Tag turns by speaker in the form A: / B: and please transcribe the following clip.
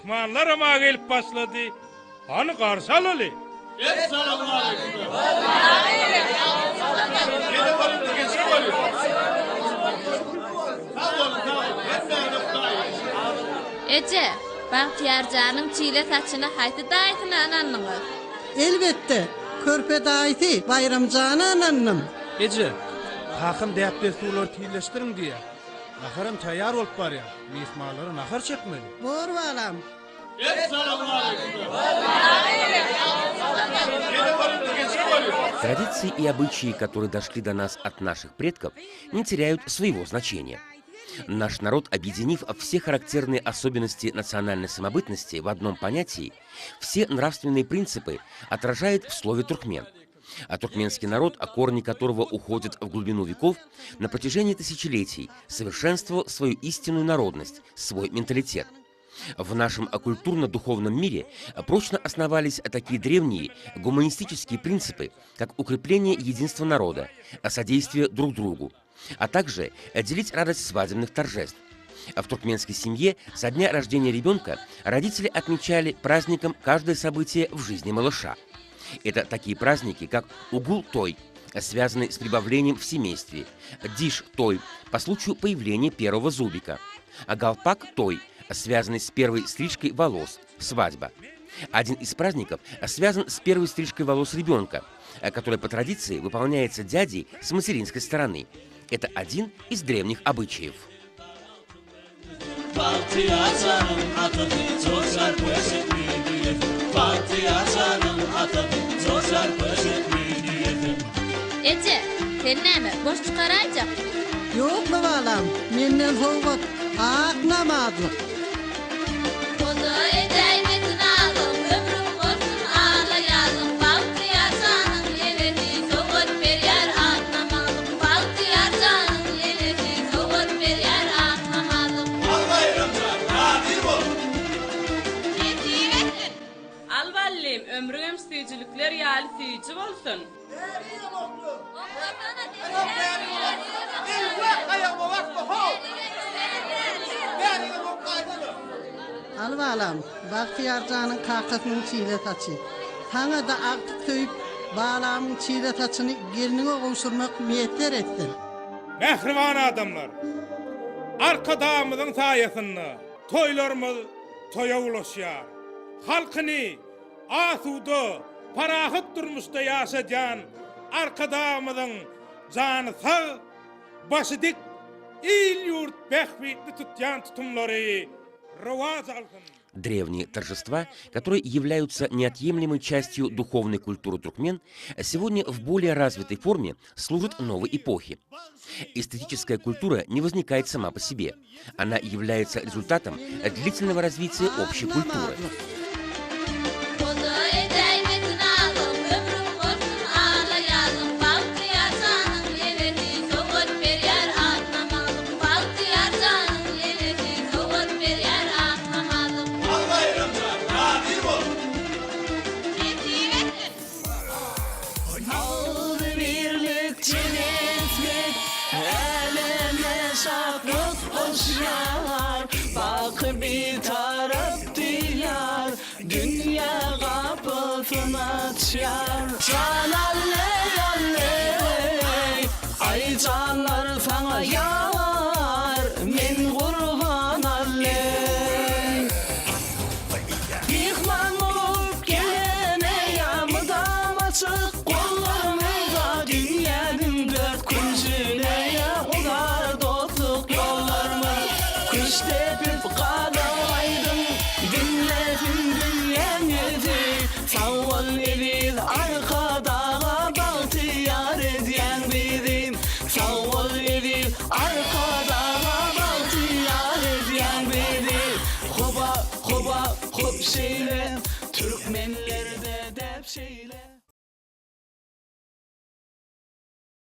A: Myhmanlaram-a gelip başlady. Hany garşy alaly.
B: Eje, Bagtyýar janyň çile saçyny haýsy daýysyna ynandyňyz?
C: Elbetde, körpe daýysy Baýram jana ynandym.
D: Eje, kakam däp-dessurlary tizleşdiriň diýýär. Naharam taýýar bolup barýar. Myhmanlara nahar çekmeli.
C: Bor balam.
E: Традиции и обычаи, которые дошли до нас от наших предков, не теряют своего значения. Наш народ, объединив все характерные особенности национальной самобытности в одном понятии, все нравственные принципы отражает в слове «туркмен». А туркменский народ, корни которого уходят в глубину веков, на протяжении тысячелетий совершенствовал свою истинную народность, свой менталитет. В нашем культурно-духовном мире прочно основались такие древние гуманистические принципы, как укрепление единства народа, содействие друг другу, а также делить радость свадебных торжеств. В туркменской семье со дня рождения ребенка родители отмечали праздником каждое событие в жизни малыша. Это такие праздники, как Угул-той, связанный с прибавлением в семействе, Диш-той по случаю появления первого зубика, а Галпак-той, связанный с первой стрижкой волос, свадьба. Один из праздников связан с первой стрижкой волос ребенка, которая по традиции выполняется дядей с материнской стороны. Это один из древних обычаев.
F: Bagtyýar janyň atasy joşar köşekli düýesi Bagtyýar janyň atasy joşar köşekli düýesi.
B: Eje, sen näme, boş çykaraýjakmy?
C: Ýok-la balam, menden sowgat, ak namazlyk.
B: Goja edäýmesin alyň, ömrüň bolsun ala ýalyň, Bagtyýar janyň enesi sowgat berýär ak namazlyk, Bagtyýar janyň enesi sowgat berýär ak namazlyk.
F: Al Baýram jan, razy bol!
B: Nesip etsin!
G: Al ballym, ömrüňem süýjülikler ýaly süýji bolsun!
H: Bärigem okla!
B: Oklasana
H: Aýak bärigem ok! Eýwah, aýagyma basma, how! Bärigem oklaýsana!
C: Al balam, Bagtyýar janyň kakasynyň çile saçy. Saňa-da agtyk söýüp, balamyň çile saçyny gelniňe gowşurmak miýesser etsin.
A: Mähriban adamlar! Arkadagymyzyň saýasynda toýlarymyz toýa ulaşýar. Halkyny asuda, parahat durmuşda ýaşadýan Arkadagymyzyň jany sag, başy dik, il-ýurt bähbitli tutýan tutumlary rowaç alsyn!
E: Древние торжества, которые являются неотъемлемой частью духовной культуры туркмен, сегодня в более развитой форме служат новой эпохе. Эстетическая культура не возникает сама по себе. Она является результатом длительного развития общей культуры.
B: Goja edäýmesin alyň, ömrüň bolsun ala ýalyň, Bagtyýar janyň enesi sowgat berýär ak namazlyk, Bagtyýar janyň enesi sowgat berýär ak namazlyk.
F: Al Baýram jan, razy bol!
B: Nesip etsin!
F: Agzybirlik jebislik äleme şatlyk goşýar, Baky Bitarap Diýar dünýä gapysyn açýar. Jan alleý, alleý, aý janlar saňa ýar, Men gurban alleý. Myhman bolup gelene ýa mydam açyk gollarymyza dünýäniň dört künjüne ýa uzar dostluk ýollarymyz. Küşt depip gazal aýdym diňlesin dünýäň ýüzi. Sag bol eziz Arkadaga bagtyýar edýäň bizi. Sag bol eziz Arkadaga bagtyýar edýäň bizi. Hoba hoba hop şeý.